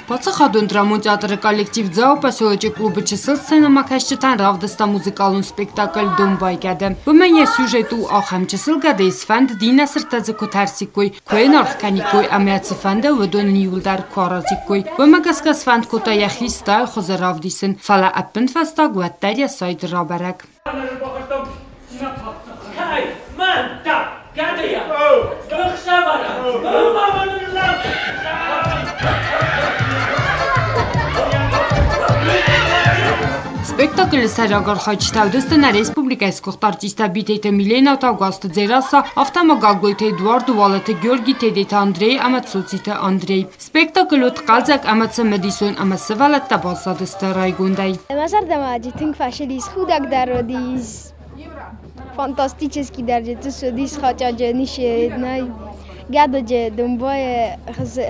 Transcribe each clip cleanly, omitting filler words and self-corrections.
Паддзахадон драмон театры коллектив Дзауы поселочы клубы чысыл сценӕмӕкӕсджытӕн равдыста музыкалон спектакль «Домбай гӕды». Уымӕн йӕ сюжет у ахӕм: чысыл гӕдыйы сфӕнд иннӕ сырдтӕ дзы куы тӕрсиккой, куы йын аргъ кӕниккой ӕмӕ цыфӕнды уыдон ын иуылдӕр куы аразиккой. Уымӕ гӕсгӕ сфӕнд кодта йӕхи стайы хуызы равдисын, фӕлӕ ӕппынфӕстаг уӕддӕр йӕ сайд рабӕрӕг. Спектаклы сӕйраг архайджытӕ уыдысты нӕ республикӕйы сгуыхт артисттӕ Битеты Милена, Таугазты Дзерассӕ, афтӕ ма Гаглойты Эдуард, Уалыты Георги, Тедеты Андрей ӕмӕ Цоциты Андрей. Спектакль уыд хъӕлдзӕг ӕмӕ цымыдисон ӕмӕ сывӕллӕттӕ баззадысты райгондӕй. Мӕ зӕрдӕмӕ тынг фӕцыдис, худӕг дӕр уыдис, фантастический дӕр уыдис, хачаджы ницы нӕй. Гӕдыджы домбайы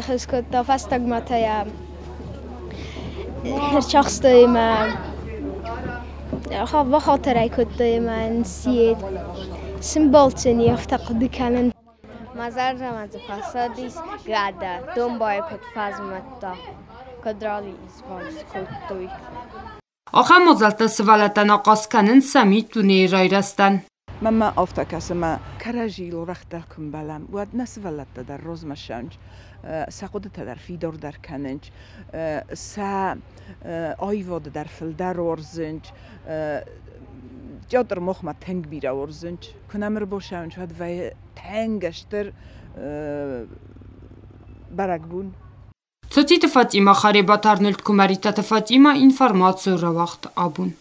хыз кодта фӕстагмӕ та йӕ ӕрцахстой ӕмӕ бахатырӕй кодтой ӕмӕ йын съед. Сымбӕлдтӕн афтӕ хъуыды кӕнын. Мӕ зӕрдӕмӕ дзы фӕцыдис гӕды, домбайы куыд фӕзмыдта, куыд ралидз-балидз кодтой. Ахӕм мадзӕлттӕ сывӕллӕттӕн ахъаз кӕнынц сӕ миддунейы райрӕзтӕн. Мӕнмӕ афтӕ кӕсы, мӕ кӕрӕдзийыл рӕгътӕ куы мбӕлӕм, уӕд нӕ сывӕллӕттӕ дӕр розмӕ ссӕуынц, сӕ хъуыдытӕ дӕр фидардӕр кӕнынц, сӕ аивады дӕр фылдӕр уарзынц, театр махмӕ тынг бирӕ уарзынц. Куы нӕм ӕрбацӕуынц, уӕд вӕййы тынг стыр бӕрӕгбон. Цоциты Фатимӕ, Харебаты Арнольд, Куымӕридтаты Фатимӕ, информацион рауагъд абон.